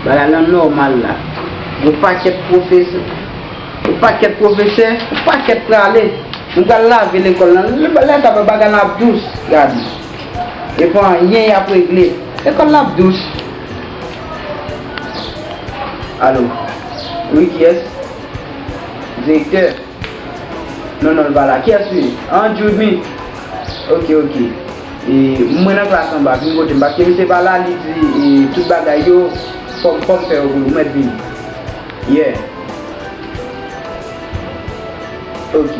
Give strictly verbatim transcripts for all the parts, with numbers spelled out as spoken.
Bagay lan nòmal la. Yon pakèt pwofesè. Yon pakèt pwofesè. Yon pakèt prale. Nou pral lave lekòl lan. Lè sa bagay lan ap dous. Gade. E pa anyen y ap regle. Lekòl lan ap dous. Alo. Wi, kiyès? Direktè. Non, non, l pa la. Kiyès wi? An, Jude mi. Ok, ok. E, mwen nan klas anba, vin kote m. Paske misye pa la, li di, e, tout bagay yo, fò m, fò m fè yo pou ou, mèt vini. Yeah. Ok.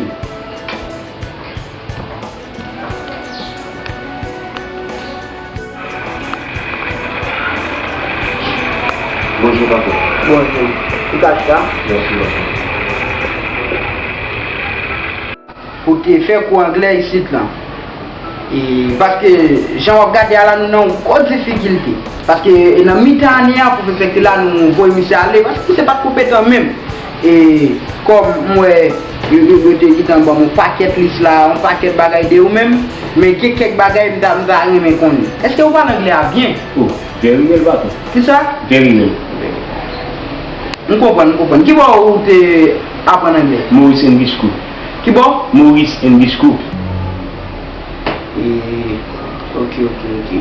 Bonjou, papa. Bonjou. Ou ka chita? Mèsi, papa. Pou te fè kou anglè isit lan. E, paske, jan w ap gade a la, nou nan yon gwo difikilte. Paske, e nan mitan ane a, pwofesè ki te la, nou voye misye ale, paske misye pa t konpetan menm. E kòm m wè yo, yo, yo te gentan ban m yon pakèt lis la, yon pakèt bagay de ou menm, men gen kèk bagay m ta, m ta renmen konnen. Èske ou pale anglè a byen? Oh, very well, patwon. Kisa? Very well. M konprann, m konprann. Ki bò ou te aprann anglè? Morris English School. Ki bò? Morris English School. E, ok, ok, ok.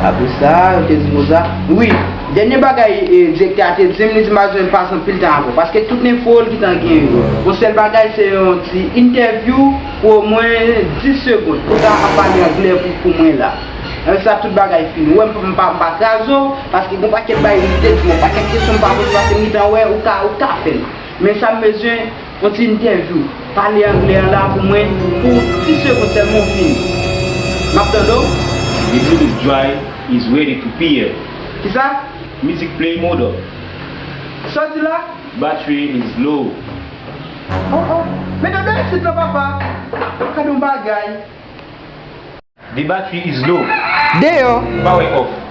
Apre sa, yo te di konsa. Wi, dènye bagay, e, direktè a te di m, li di m pa bezwen pase anpil tan avè w. Paske tout enfo w li gentan genyen yo. Yon sèl bagay, se yon ti entèvyou pou omwen dis segonn. Ou ta ap pale anglè pou, pou mwen la. Avèk sa, tout bagay fini. Ou wè, m pa, m pa, m pa kraze w, paske gen yon pakèt bagay li te di m, yon pakèt kesyon m pa poze, paske m gentan wè, ou ka, ou ka fè l. Men sa m bezwen, yon ti entèvyou. Pale anglè an la pou mwen, pou dis segonn sèlman w fini. M ap tande w. The music dry is ready to pair. Kisa? Music play mode up. Sa w di la? Battery is low. Oh, oh. Men tande isit non, papa. Gade yon bagay. The battery is low. Deyò. Power off.